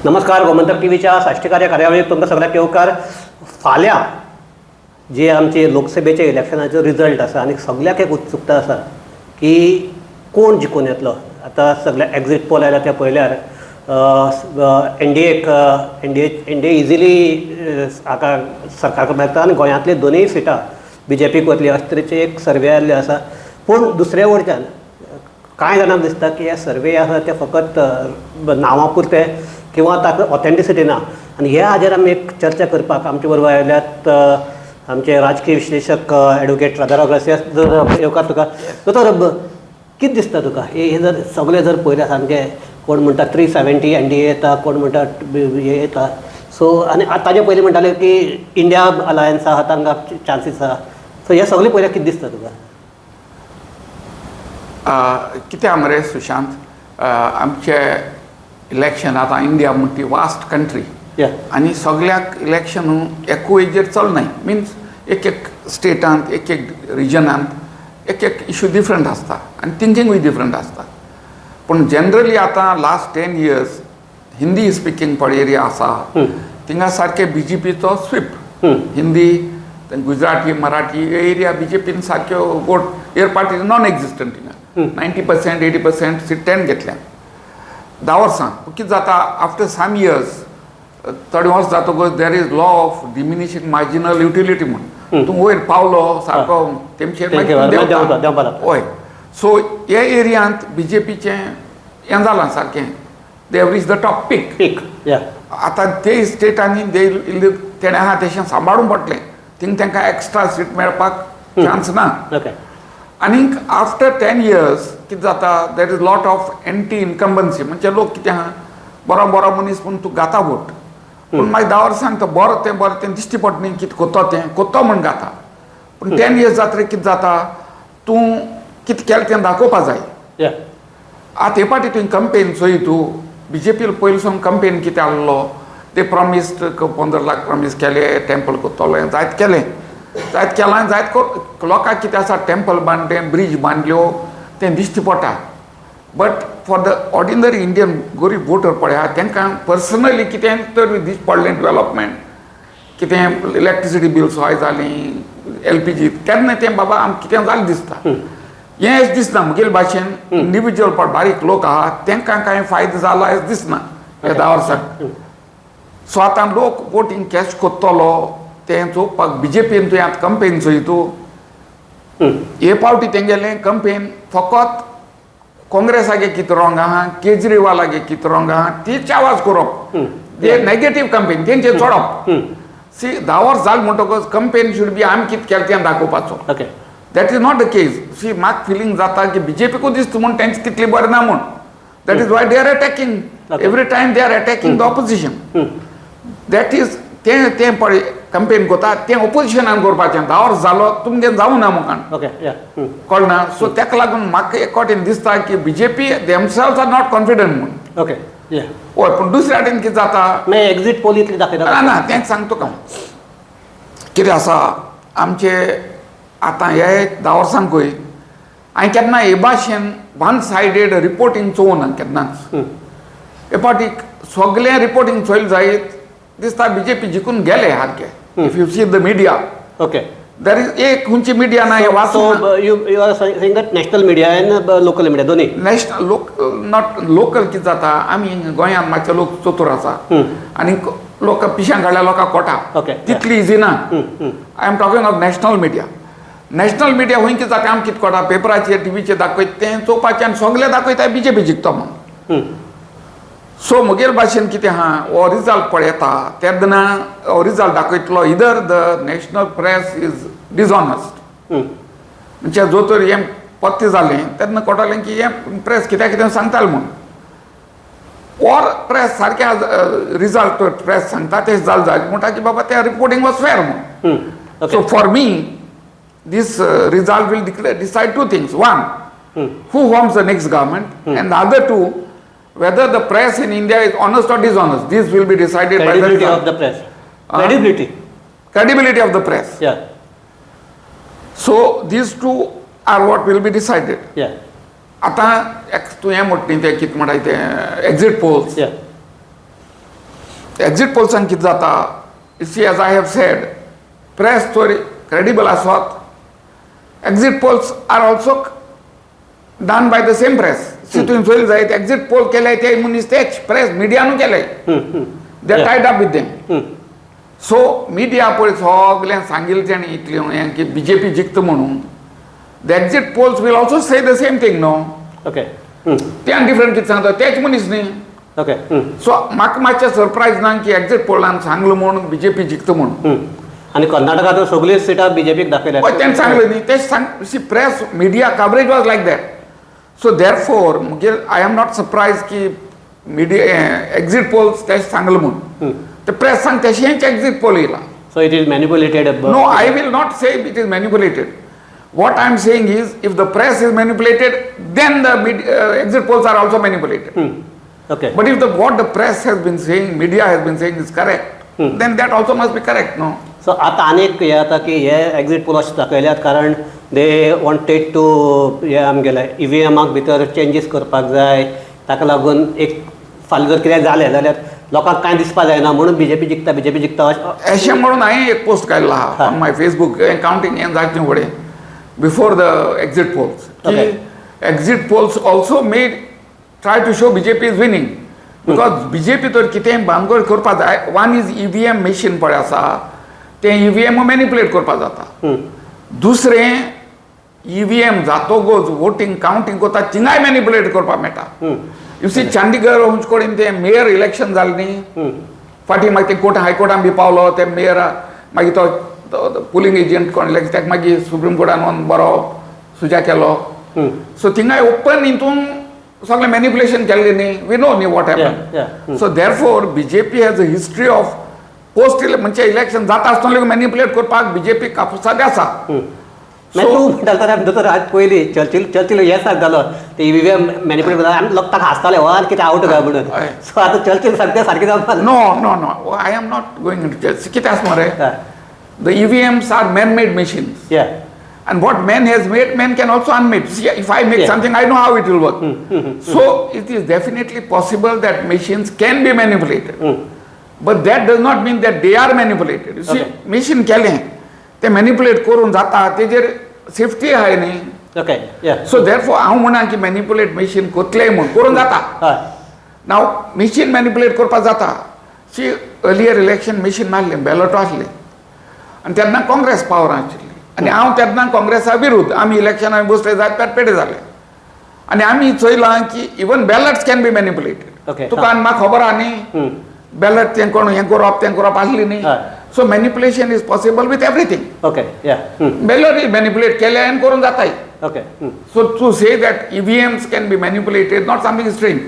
नमस्कार, गोमंतक टीव्हीच्या साश्टीकार ह्या कार्यावळीक तुमकां सगळ्यांक येवकार. फाल्यां जे आमचे लोकसभेचे इलेक्शनाचो रिजल्ट आसा आनी सगळ्याक एक उत्सुकता आसा की कोण जिखून येतलो. आतां सगळे एक्झीट पोल आयल्या, ते पळयल्यार एनडीएक एनडीए इजिली हाका सरकार मेळटा आनी गोंयांतली दोनूय सिटां बीजेपीक वतली अशे तरेचे एक सर्वे आयल्ले आसा. पूण दुसरे वटेच्यान कांय जाणांक दिसता की हे सर्वे आसा ते फकत नांवा पुरते किंवा ताका ऑथेंटिसिटी ना. आनी ह्या हाजेर आमी एक चर्चा करपाक आमचे बरोबर आयल्यात आमचे राजकीय विश्लेशक एडवोकेट राजाराव ग्रासियास. जर येवकार तुका, दोतोर. कितें दिसता तुका, हे हे जर सगळें जर पळयल्यार सामकें कोण म्हणटा 370 एनडीए येता, कोण म्हणटा हे येता, सो आनी ताजे पयलीं म्हणटाले की इंडिया अलायन्स आहा, तांकां चान्सीस आहा. सो हे सगळें पळयल्यार कितें दिसता तुका? कितें आहा मरे सुशांत, आमचे इलेक्शन आतां इंडिया म्हणटी वास्ट कंट्री आनी सगळ्याक इलेक्शन एकूय हेजेर चलनाय. मिन्स एक एक स्टेटांत, एक एक रिजनांत एक एक इशू डिफरंट आसता आनी थिंकिंगूय डिफरंट आसता. पूण जनरली आतां लास्ट 10 इयर्स हिंदी स्पिकींग पळय एरिया आसा, थिंगा सारके बीजेपीचो स्वीप. हिंदी, गुजराती, मराठी हे एरिया बीजेपीन सारक्यो vote here party non existent. थिंगा 90%, 80% seat ten घेतल्या 10 वर्सां. कितें जाता, आफ्टर सम इयर्स, थोडे वर्स जातकच there is law of diminishing marginal utility म्हूण. तूं वयर पावलो सारको तेमचेर तेमचे मागीर मागीर देंवता, देंवपा लागता. हय, सो हे एरियांत बीजेपीचें हें जालां सारकें, they reach the top peak. पीक, या. आतां ते स्टेटांनी ते इल्ले तेणें आहा तेशें सांबाळून पडलें. थिंग तांकां एक्स्ट्रा सीट मेळपाक चान्स ना. आनीक आफ्टर 10 इयर्स कितें जाता, there is lot of anti incumbency. म्हणजे लोक कितें आहा, बरो बरो मनीस म्हूण तूं गाता वोट, पूण मागीर 10 वर्सांक तो बरो तें बरें तें दिश्टी पडटा न्ही, कितें कोत्तो तें कोत्तो म्हूण गाता. पूण 10 इयर्स जातकीर कितें जाता, तूं कितें केलें तें दाखोवपा जाय. आतां हे पाटी तुवें कंपेन चोय तूं, बीजेपी पयलीं सावन कंपेन कितें आहलो, ते प्रॉमिस 15 लाख प्रॉमिस केले, टेम्पल कोत्तोले, जायत केलें, जायत केलां, जायत लोकांक कितें आसा, टेम्पल बांदलें, ब्रीज बांदल्यो, तें दिश्टी पडटा. But for the ordinary Indian गरीब वोटर पळय, तांकां पर्सनली कितें तर दिश्टी पडलें डेवलपमेंट कितें, इलेक्ट्रिसिटी बील सोय जाली, एलपीजी, तेन्ना तें बाबा आमकां कितें जालें दिसता. हें अशें दिसना मुगेले भाशेन. इंडिविज्युअल पळय बारीक लोक आहा, तांकां कांय फायदो जाला अशें दिसना ह्या 10 वर्सांक. सो आतां लोक वोटींग कॅश कोत्तलो तें चोवपाक बीजेपीन तुवें आतां कंपेन चोय तूं, हे पावटी तेंगेलें कंपेन फकत काँग्रेसागे कितें रॉंग आहा, केजरीवालागे कितें रॉंग आहा, तीच आवाज करप, ते नेगेटीव कंपेन तेंचेर चडप. सी, 10 वर्स जालें म्हणटकच कंपेन should be आमी कितें केलें तें दाखोवपाचो. That is not the case. See, म्हाका फिलींग जाता की बीजेपीकूच दिसता म्हूण तेंचे तितली बरें ना म्हूण. That is why they are attacking. Every time they are attacking the opposition. That is तें तें पळय कंपेन करता तें ऑपोजिशनान करपाचें. 10 वर्स जालो तुमगें जावना मुखान. ओके या कळना. सो ताका लागून म्हाका एक वाटेन दिसता की BJP themselves are not confident म्हूण. ओके या हय, पूण दुसऱ्या वाटेन कितें जाता, मागीर एक्झीट पोल इतली दाखयता. ना ना, तेंच सांगता तुका हांव. कितें आसा, आमचे आतां हे 10 वर्सांकूय हांवें केन्ना हे भाशेन वन सायडेड रिपोर्टींग चोवना केन्नाच. हे फावटी सगळें रिपोर्टींग चोयलें जायत दिसता बीजेपी जिखून गेले सारके, if you see the media. There is एक खंयची मिडिया ना हे सो वाचून. You are saying that national media and local media दोन्ही? नॅशनल लोक, not local. कितें जाता, आमी गोंयांत मातशे लोक चतूर आसा आनी लोक पिशां काडल्या लोकांक कोटा तितली इजी ना. I am talking of national media. National media खंय कितें जाता, आमकां कितें कोटा, पेपराचेर टिवीचेर दाखयता तें चोवपाचें आनी सगळें दाखयता बीजेपी जिखता म्हणून. सो म्हगेले भाशेन कितें आहा, हो रिजल्ट पळयता तेन्ना हो रिजल्ट दाखयतलो, either the national press is dishonest, म्हणजे जो तर हें पत्ते जालें तेन्ना कळटालें की हें प्रेस कित्याक कितें सांगतालें म्हूण, ऑर प्रेस सारकें रिजल्ट प्रेस सांगता तें जालें जाय म्हणटा की बाबा त्या रिपोर्टींग वॉज फेर म्हूण. So for me, this result will declare, decide two things. One, who forms the next government, and the other two, whether the press in India is honest or dishonest. This will be decided by the credibility result. Of the press, credibility. Credibility of the press. So these two are what will be decided. आतां तूं हें म्हणटा न्ही, तें कितें म्हणटा तें, exit poles. Exit पोल्सान कितें जाता, see, as I have said, press तर क्रेडिबल आसत. Exit polls are also done by the same press. See, तुवें चोयल जायत, एक्झीट पोल केले ते मनीस तेच प्रेस मिडियानू केले. They tied up with them. So media पळय सगळ्यांक सांगिल्लें तेणें इतलें हें की बीजेपी जिखता म्हणून. The exit polls will also say the same thing, no? Okay. ते आनी डिफरंट कितें सांगता? तेच मनीस न्ही. ओके. सो म्हाका मातशें सरप्रायज ना की एक्झीट पोलान सांगलां म्हूण बीजेपी जिखता म्हणून. आनी कर्नाटकात सगळीं सिटां बीजेपीक दाखयल्या. हय, तेणें सांगलें न्ही, तें सांग. See, press media coverage was like that, so therefore मुगेल I am not surprise की मिडिया एक्झीट पोल्स तें सांगलां म्हूण. ते प्रेस सांग तशेंच एक्झीट पोल येयला. So it is manipulated? No, I will not say it is manipulated. What I am saying is, if the press is manipulated, then the exit polls are also manipulated. Okay. But if the what the press has been saying, media has been saying is correct, then that also must be correct, no? So आतां आनीक हें जाता की हे exit poll अशें दाखयल्यात कारण they wanted to हे आमगेले ईव्हीएमाक भितर चेंजीस करपाक जाय. ताका लागून एक फाल्यां जर कितें जालें जाल्यार लोकांक कांय दिसपा जायना म्हणून बीजेपी जिखता, बीजेपी जिखता अशें. अशें म्हणून हांवें एक पोस्ट काडला आहा ऑन my Facebook, counting हें जायचे फुडें, बिफोर the exit polls, की exit polls also may try to show BJP is winning, because BJP तर कितेंय भानगड करपा जाय. One is EVM machine पळय आसा, तें ईव्हीएम मॅनिपुलेट करपा जाता. दुसरें, ईव्हीएम जातोगोच वोटींग कावंटींग करता, थिंगाय मॅनिपुलेट करपाक मेळटा. You see, Chandigarh हुंच कडेन तें मेयर इलेक्शन जालें न्ही फाटीं, मागीर ते कोर्ट, हायकोर्टान बी पावलो ते मेयर. मागीर तो पुलींग एजंट कोण इलेक्शन, ताका मागीर सुप्रीम कोर्टान वचून बरो सुजा केलो. सो थिंगाय ओपन हितून सगळें मॅनिपुलेशन केल्लें न्ही. We know न्ही what happen. So therefore BJP has a history of post, म्हणजे इलेक्शन जाता आसतना मॅनिपुलेट करपाक बीजेपी कापुसाद आसा. मागीर तूं म्हणटा तर दोतोर, आज पयलीं चर्चिल चर्चिल हें सांगतालो ते ईव्हीएम मॅनिपुलेट करता आनी लोक ताका हांसताले, हो आनी कितें आवट काय म्हणून. सो आतां चर्चिल सांगता सारकें जावपा. No, I am not going in. कितें आसा मरे, the EVMs are man made machines. And what man has made, man can also unmade. See, if I make something, I know how it will work. So it is definitely possible that machines can be manipulated. But that does not mean that they are manipulated. You see, machine केलें ते manipulate करून जाता, तेजेर safety आहाय न्ही. Okay या. So देरफोर हांव म्हणा की मॅनिपुलेट मशीन कोतलेय म्हूण करून जाता. नाव मशीन मॅनिपुलेट करपाक जाता. सी, अर्लियर इलेक्शन मशीन नासलें, बॅलटो आसलें आनी तेन्ना काँग्रेस पावरान आशिल्ली आनी हांव तेन्ना काँग्रेसा विरुद्ध. आमी इलेक्शनाक बसले जायत पेडे जाले आनी आमी चोयलां की even ballots can be manipulated. तुका आनी म्हाका खबर आहा न्ही, बॅलट तें कोण हें करप तें करप आसली न्ही. So manipulation is possible with everything. Okay या. बॅलट मॅनिपुलेट केले आनी करून जाताय. Okay. So to say that EVMs can be manipulated, not something strange.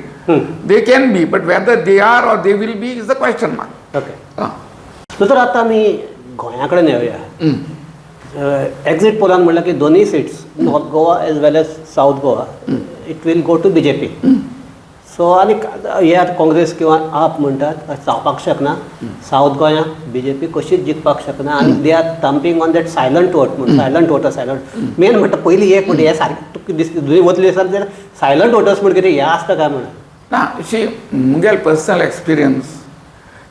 They can be, but whether they are or they will be is the question mark. Okay. दोतोर, आतां आमी गोंया कडेन येवया. एक्झीट पोलान म्हणल्यार की दोनूय seats, North Goa as well as South Goa, it will go to BJP. So आनी हे आतां काँग्रेस किंवा आप म्हणटात अशें जावपाक शकना, सावथ गोंयांत बीजेपी कशीच जिखपाक शकना आनी they are thumping on that silent vote म्हूण. सायलंट वोटर, सायलंट मेन म्हणटा पयलीं एक म्हणटा हें सारकें तुका दिसता दुसरी वतली आसा जाल्यार सायलंट वोटर्स म्हण कितें हें आसता काय म्हणून. ना, सी, मुगेल पर्सनल एक्सपिरियन्स,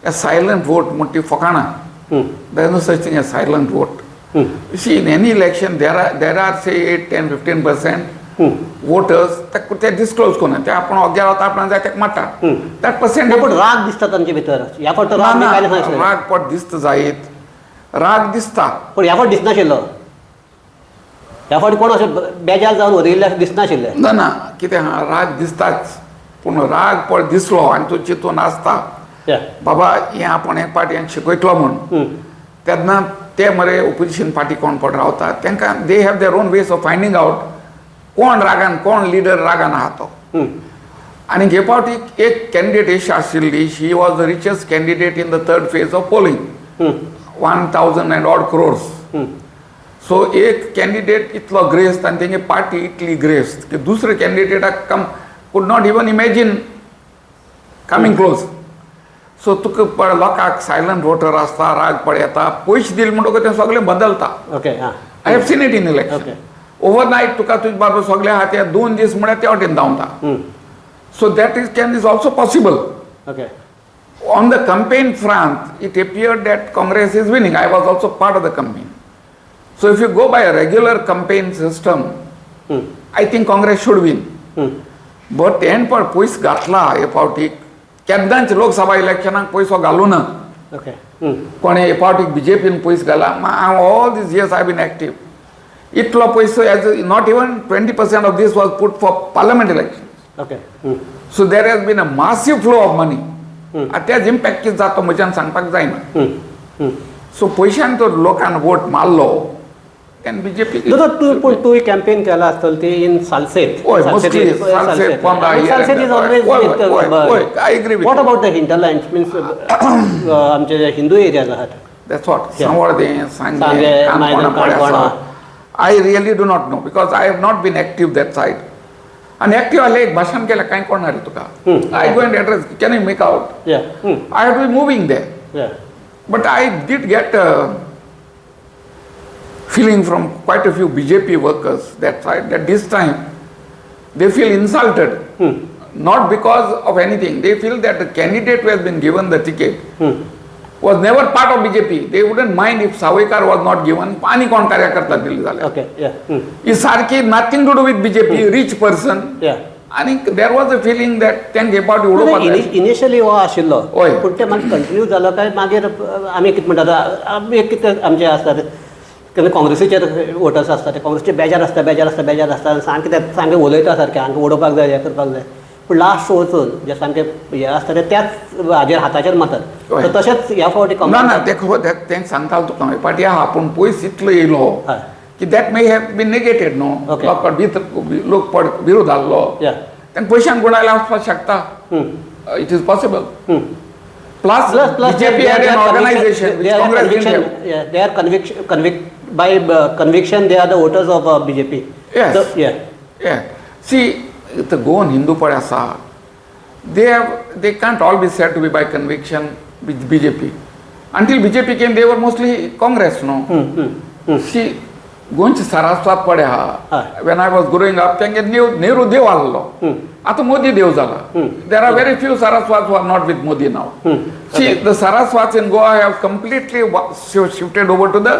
हे सायलंट वोट म्हण ती फकाणां. There is no such thing as silent vote. You see, in any election, there are say 8, 10, 15% voters ते डिस्क्लोज करूना. ते आपण ओग्यार वता, आपणाक जाय ताका मारता. That percent. ना, पूण राग दिसता तांचे भितर ह्या फावट तो राग बी कांय नाशिल्लो. राग पट दिसता जायत, राग दिसता. पूण ह्या फावट दिसनाशिल्लो. ह्या फावट कोण अशें बेजार जावन वरिल्ले अशें दिसनाशिल्लें. ना ना, कितें आहा, राग दिसताच, पूण राग पळय दिसलो आनी तूं चिंतून आसता, बाबा हें आपूण एक पाटी हें शिकयतलो म्हूण, तेन्ना ते मरे ओपोजिशन पार्टी कोण पड रावता, तांकां they have their own ways of finding out कोण रागान, कोण लिडर रागान आहा तो. आनी हे फावटी एक कॅन्डिडेट अशी आशिल्ली, she was the richest candidate in the third phase of polling, 1,000 and odd crores. So एक कॅन्डिडेट इतलो ग्रेस्त आनी तेंगे पार्टी इतली ग्रेस्त की दुसरे कॅन्डिडेटाक come could not even imagine coming close. So तुका पळय, लोकांक सायलंट वोटर आसता, राग पळय येता, पयशे दिले म्हणटकूच तें सगळें बदलता. ओके हां I have seen it in election. Overnight तुका तुजे बाबा सगळे आहा ते 2 दीस म्हळ्यार ते वटेन धांवता. So that is can is also possible. On the campaign front, it appeared that Congress is winning. I was also part of the campaign. So if you go by a regular campaign system, I think Congress should win. But तेण पण पयस घातला हे फावटीक. केन्नाच लोकसभा इलेक्शनाक पयसो घालूं ना. Okay कोणें हे फावटीक बीजेपीन पयस घाला. हांव all these years I been active, इतलो पयसो as not even 20% of this was put for parliament election. Okay So there has been a massive flow of money. आतां तेज इम्पॅक्ट कितें जाता म्हज्यान सांगपाक जायना. सो पयशान तर लोकान वोट मारलो तेन्ना बीजेपी. तूं पूण तूं कॅम्पेन केला आसतलो ती इन सालसेत. हय, mostly Salcete, Ponda. Salcete is always. हय, I agree with. What about the hinterland, means आमचे जे हिंदू एरियाज आहात? That's what Sanvordem, Sanguem, Canacona. I really do not know because I have not been active that side. आनी active आसले एक भाशण केलें कांय कोण रे तुका. I go and address, can you make out? I have be moving there. But I did get feeling from quite a few BJP workers that side that this time they feel insulted. Not because of anything. They feel that the candidate who has been given the ticket was never part of BJP. They wouldn't mind if Sawaikar was not given. आनी कोण कार्यकर्ता दिले जाल्यार. Okay yeah. ही सारकी nothing to do with BJP, rich person. आनी there was a feeling that तांकां हे पावटी उडोवपाक जाय. इनिशियली हो आशिल्लो, हय. पूण ते मागीर कंटिन्यू जालो काय मागीर आमी कितें म्हणटात, आमी एक कितें आमचे आसतात केन्ना काँग्रेसीचेर वोटर्स आसता, ते काँग्रेसचे बेजार आसता, बेजार आसता, बेजार आसता, सामकें ते सामकें उलयता सारकें, हांकां उडोवपाक जाय, हें करपाक जाय. पूण लास्ट वचून जे सामके हे आसता ते त्याच हाजेर हाताचेर मारतात. हय. तर तशेंच ह्या फावटी ना ना, ते तें सांगतालो तुका हे पाटी आहा, पूण पयस इतलो येयलो हय. की that may have been negated न्हू. लोक भितर लोक पड विरोध आहलो तेन्ना पयशान गुणायला वचपाक शकता. It is possible. Plus Plus BJP had an organization they are Congress. Conviction, yeah, they are conviction, convict by conviction they are the voters of BJP. Yes. So, yeah. Yeah. See, the Goan Hindu पळय आसा, they can't all be said to be by conviction with BJP. Until BJP came, they were mostly Congress, no? See, गोंयचे सारास्वात पळय आहा, when I was growing up तेंगे नेहरू देव आहलो, आतां मोदी देव जाला. There are very few Saraswats who are not with Modi now. See, the Saraswats in Goa have completely shifted over to the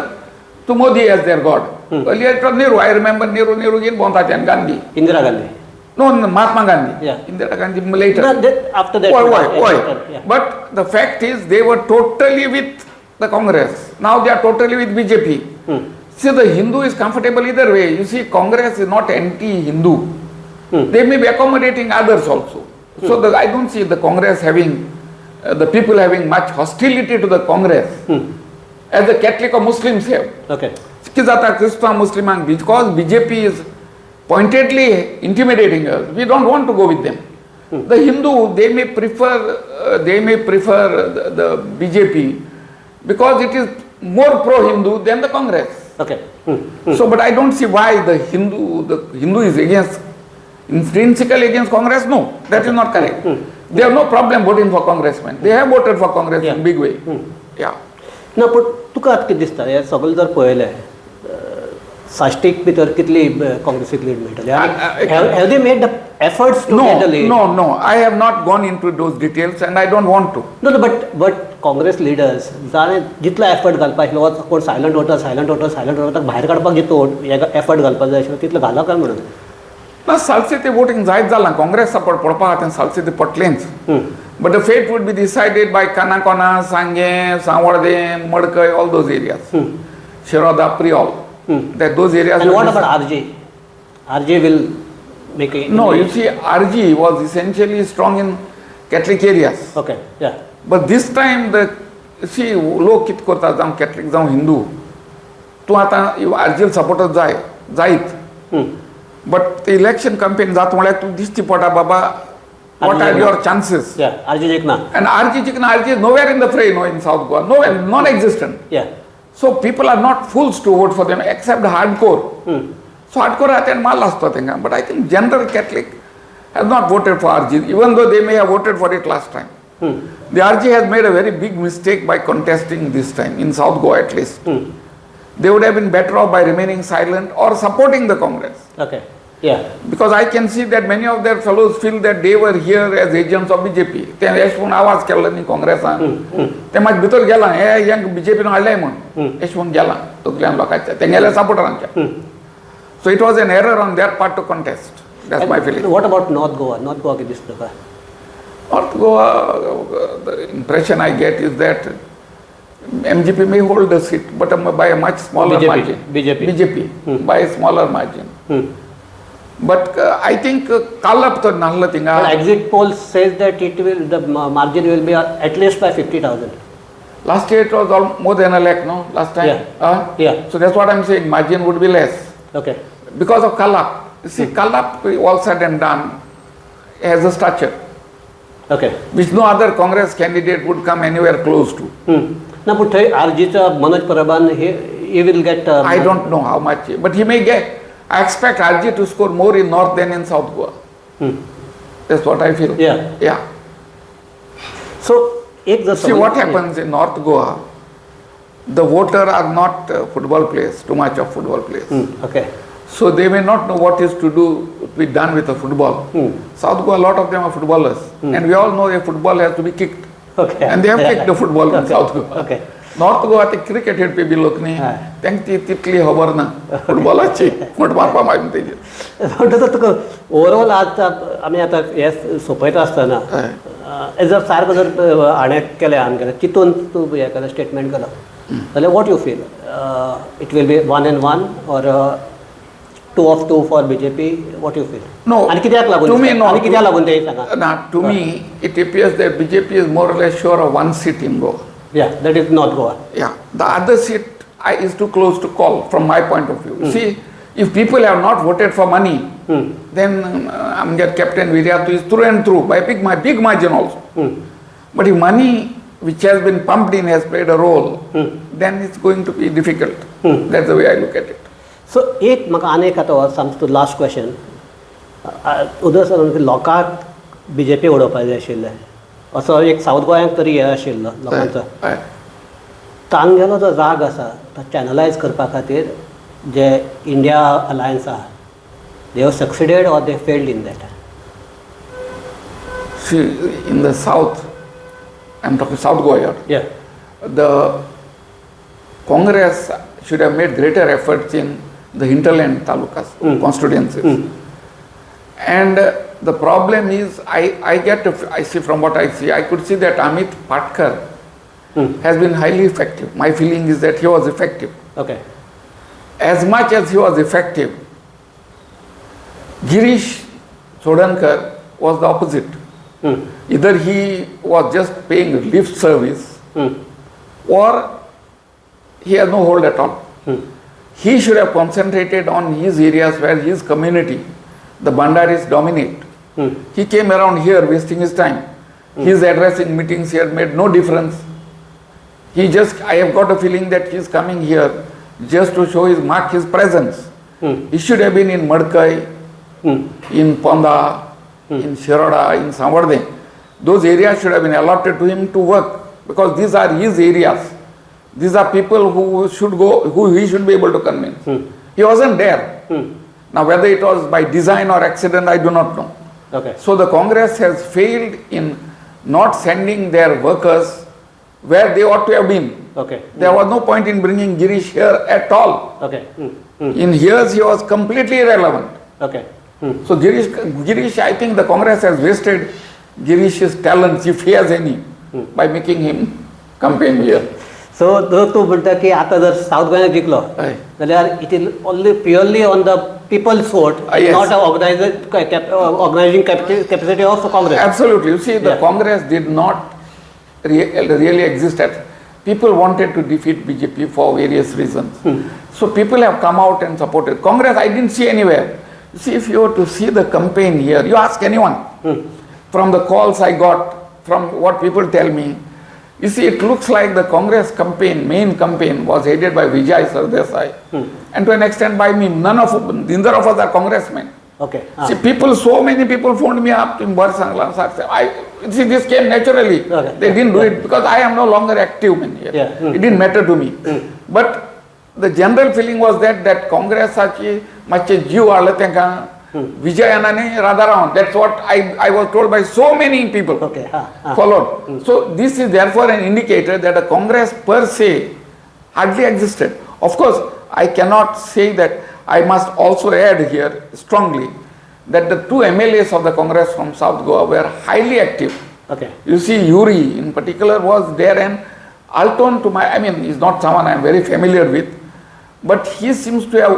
to Modi as their god. Earlier it was Nehru. I remember Nehru, Nehru घेवन भोंवता and Gandhi. Indira Gandhi. No, no, Mahatma Gandhi. Yeah. Indira Gandhi later. No, that, after that. Why? Yeah. But the fact is they were totally with the Congress. Now they are totally with BJP. See, the Hindu is comfortable either way. You see, Congress is not anti-Hindu. They may be accommodating others also. So I don't see the Congress having, the people having much hostility to the Congress as the Catholic or Muslims have. Okay. कितें जाता क्रिस्तांव मुस्लिमांक, because BJP is pointedly intimidating us, we don't want to go with them. The Hindu, they may prefer the BJP because it is more pro-Hindu than the Congress. Okay. So, but I don't see why the Hindu is against, intrinsically against Congress. No, that is not correct. They have no problem voting for Congressmen. They have voted for Congress in big way. Yeah. ना, पूण तुका आतां कितें दिसता, हें सगळें जर पळयलें साश्टीक भितर कितली काँग्रेसीक लीड मेळटली? Have they made the efforts to get the lead? No, no, I have not gone into those details and I don't want to. No, no, but Congress leaders जाणें जितलो एफर्ट घालपा आशिल्लो, कोण silent voter, silent voter, silent voter भायर काडपाक जितलो effort घालपाक जाय आशिल्लो तितलो घाला काय म्हणून? ना, सालसेते वोटींग जायत जालां. काँग्रेस सपोर्ट पडपा तें सालसेते पडलेंच. But the fate would be decided by Canacona, Sanguem, Sanvordem, Madkai, all those areas. Shiroda, Priol. That those areas. And what about RG? RG will make a... No, you see, RG was essentially strong in Catholic areas. Okay, yeah. But this time, the see, लोक कितें करता, जावं Catholic जावं Hindu, तूं आतां RG supporter जाय जायत. But the election campaign जाता म्हळ्यार तूं दिश्टी पडटा बाबा, what are your chances? Yeah, RG जिखना. And RG जिखना, RG is nowhere in the fray, no, in South Goa, nowhere, non-existent. Yeah. So people are not fools to vote for them except the hardcore. So hardcore आतां माल आसता तेंकां. But I think general Catholic has not voted for RG, even though they may have voted for it last time. The RG has made a very big mistake by contesting this time, in South Goa at least. They would have been better off by remaining silent or supporting the Congress. Okay. Because I can see that many of their fellows feel that they were here as agents of BJP. ते अशें म्हूण आवाज केल्लो न्ही काँग्रेसान, ते मागीर भितर गेला, हे हेंक बीजेपीन हाडले म्हूण अशें म्हूण गेला तकल्यान लोकांच्या, तेंगेल्या सपोर्टरांच्या. So it was an error on their part to contest. That's my feeling. What about North Goa? North Goa कितें दिसता तुका? North Goa, the impression I get is that MGP may hold the seat, but by a much smaller BJP, margin. BJP. BJP, by a smaller margin. But I think Kallap तर नासलो थिंगा. But exit poll says that it will the margin will be at least by 50,000. Last year it was all more than a lakh, no? Last time? Yeah. Yeah. So that's what I'm saying, margin would be less. Because of Kallap. You see, Kallap, all said and done, has a stature. Which no other Congress candidate would come anywhere close to. ना, पूण थंय आरजीचो Manoj परबान he will get I don't know how much, but he may get. I expect RG to score more in North than in South Goa. That's what I feel. Yeah. So एक जर See what happens in North Goa, the voter are not football players, too much of football players. Okay. So they may not know what is to do, to be done with the football. South Goa, a lot of them are footballers. And we all know a football has to be kicked. And they have kicked the football in South Goa. North Goa ते cricket खेळपी बी लोक न्ही, तांकां ती तितली खबर ना फुटबॉलाची, फट मारपा मागीर तेजेर. म्हणटकच तुका ओवरऑल आज आमी आतां हे सोंपयता आसतना जर सारको जर हाणें केलें, हाणें केलें, चिंतून तूं हें केलें, स्टेटमेंट केलो जाल्यार what you feel, it will be 1-1 or 2 of 2 for BJP? What you feel? No. आनी कित्याक लागून? To me, no. आनी कित्याक लागून तें सांगा. ना, to me it appears that BJP is more or less sure of one seat in Goa. Yeah, that is North Goa. Yeah, the other seat is too close to call from my point of view. See, if people have not voted for money, then आमगे Captain Viriato is through and through by big, my big margin also. But if money which has been pumped in has played a role, then it's going to be difficult. That's the way I look at it. So एक म्हाका आनी एक आतां सामको last question, उदय sir, लोकांक BJP उडोवपाक जाय आशिल्लें असो एक सावथ गोंयांक तरी हें आशिल्लो लोकांचो. तांगेलो जो राग आसा तो चॅनलायज करपा खातीर जे इंडिया अलायन्स आहा, they have succeeded or they failed in that? See, in the south, I'm talking South Goa here. The Congress should have made greater efforts in the hinterland talukas, constituencies. And the problem is, I see from what I see, I could see that Amit Patkar has been highly effective. My feeling is that he was effective. As much as he was effective, Girish Chodankar was the opposite. Either he was just paying lip service or he has no hold at all. He should have concentrated on his areas where his community, the Bhandaris, dominate. He came around here wasting his time. His address in meetings here made no difference. I have got a feeling that he is coming here just to show his, mark his presence. He should have been in Madkai, in Ponda, in Shiroda, in Savarde. Those areas should have been allotted to him to work, because these are his areas. These are people who should go, who he should be able to convince. He wasn't there. Now, whether it was by design or accident, I do not know. So the Congress has failed in not sending their workers where they ought to have been. There was no point in bringing Girish here at all. In years, he was completely irrelevant. So Girish, I think the Congress has wasted Girish's talents, if he has any, by making him campaign here. So जर तूं म्हणटा की आतां जर south गोंयांत जिखलो जाल्यार it is only purely on the people's vote, Yes. Not organizing capacity of Congress. Absolutely. You see, the Congress did not really exist at. People wanted to defeat BJP for various reasons. So people have come out and supported. Congress, I didn't see anywhere. You see, if you were to see the campaign here, you ask anyone. From the calls I got, from what people tell me, you see, it looks like the Congress campaign, main campaign, was headed by Vijay Sardesai. And to an extent by me. Neither of us are congressmen. See, people, so many people phoned me up in Sangla. See, this came naturally. They didn't do it because I am no longer active man here. It didn't matter to me. But the general feeling was that Congress achi mache jeev aadla tenka Vijayan आनी राधारामन. That's what I was told by so many people. Okay हां हां Followed. So this is therefore an indicator that a Congress per se hardly existed. Of course, I cannot say that. I must also add here strongly that the two MLAs of the Congress from South Goa were highly active. Okay You see, Yuri in particular was there, and Alton to my, I mean, he's not someone I am very familiar with, but he seems to have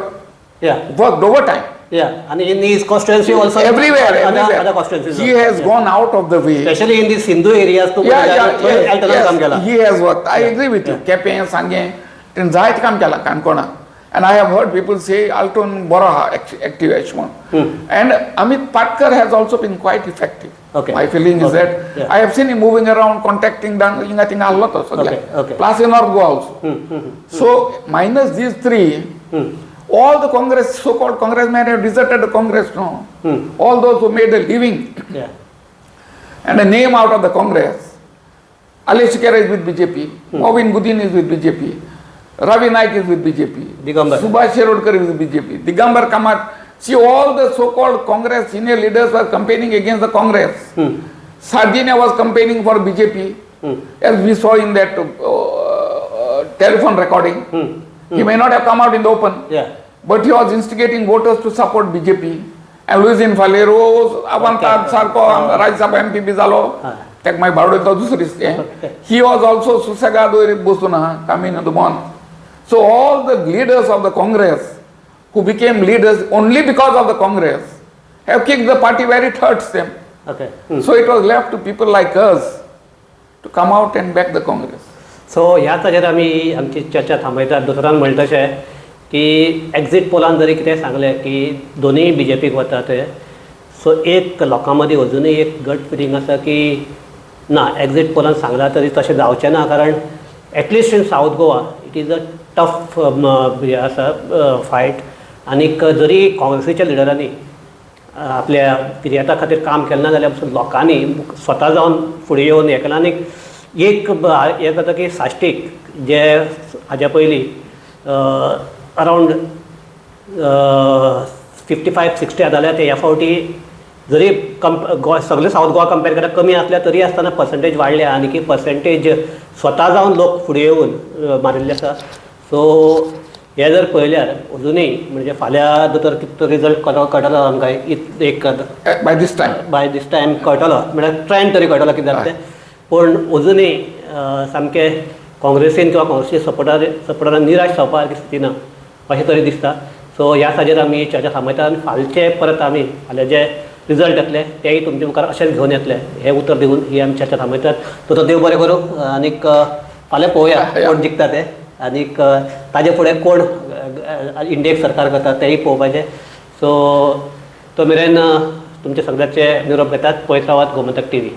या worked overtime. या आणि in his constituency also Everywhere, other everywhere. Constituencies He has gone out of the way. Specially in the Sindhu areas तूं Yeah, अल्टनान काम केलां. Yes, he has worked. I agree with you. Quepem, सांगें, तेणें जायत काम केलां काणकोणा. And I have heard people say Alton बरो आहा active अशें म्हणून. And Amit Patkar has also been quite effective. My feeling is that I have seen him moving around, contacting हिंगा थिंगा आहलो तो सगळ्याक. Plus in North Goa also. So minus these three, all the Congress, so-called Congress men have deserted the Congress, no? All those who made a living and a name out of the Congress. Aleixo Sequeira is with BJP, Mauvin Godinho is with BJP, Ravi Naik is with BJP, Digambar. Subhash Shirodkar is with BJP, Digambar Kamat. See, all the so-called Congress senior leaders were campaigning against the Congress. Sardinha was campaigning for BJP, as we saw in that telephone recording. He may not have come out in the open, but he was instigating voters to support BJP. And Luizinho Faleiro, Avantad सारको Rajya Sabha MP B जालो, ताका मागीर बावडे दुसरी. He was also सुसेगाद वयर बसून आहा कामिन्हो दुमोन. So all the leaders of the Congress who became leaders only because of the Congress have kicked the party where it hurts them. So it was left to people like us to come out and back the Congress. So ह्याच हाजेर आमी आमची चर्चा थांबयतात. दोतोरान म्हणलें तशें की exit पोलान जरी कितें सांगलें की दोनूय बीजेपीक वता ते, सो एक लोकां मदीं अजुनूय एक गट फिलींग आसा की ना, एक्झीट पोलान सांगलां तरी तशें जावचें ना, कारण at least in South Goa it is a tough हें आसा फायट. आनीक जरी काँग्रेसीच्या लिडरांनी आपल्या विर्याता खातीर काम केलें ना जाल्यार पसून लोकांनी स्वता जावन फुडें येवन हें केलां. आनीक एक हें जाता की साश्टीक जे हाज्या पयलीं अरावंड 55-60 जाल्यार ते ह्या फावटी जरी गोवा सगळे सावथ गोवा कंपेर केल्यार कमी आसल्या तरी आसतना पर्संटेज वाडल्या आनी की पर्संटेज स्वता जावन लोक फुडें येवन मारिल्ले आसा. सो हे जर पळयल्यार अजुनूय म्हणजे फाल्यां दोतोर कितें रिजल्ट कळटलो आमकां एक By this time. By this time कळटलो, म्हळ्यार ट्रेंड तरी कळटलो कितें जाता तें. पूण अजुनूय सामकें काँग्रेसीन किंवा काँग्रेसीचे सपोर्टरान निराश जावपा सारकी स्थिती ना अशें तरी दिसता. सो ह्या हाजेर आमी चर्चा थांबयता आनी फालचे परत आमी फाल्यां जे रिजल्ट येतले तेय तुमचे मुखार अशेंच घेवन येतले हें उतर दिवन ही आमी चर्चा थांबयतात. तो देव बरें करूं आनीक फाल्यां पळोवया कोण जिखता ते आनीक ताजे फुडें कोण इंडियेक सरकार करता तेंय पळोवपाचें. सो तो मेरेन तुमचे सगळ्याचे निरोप घेतात. पळयत रावात गोमंतक टीव्ही.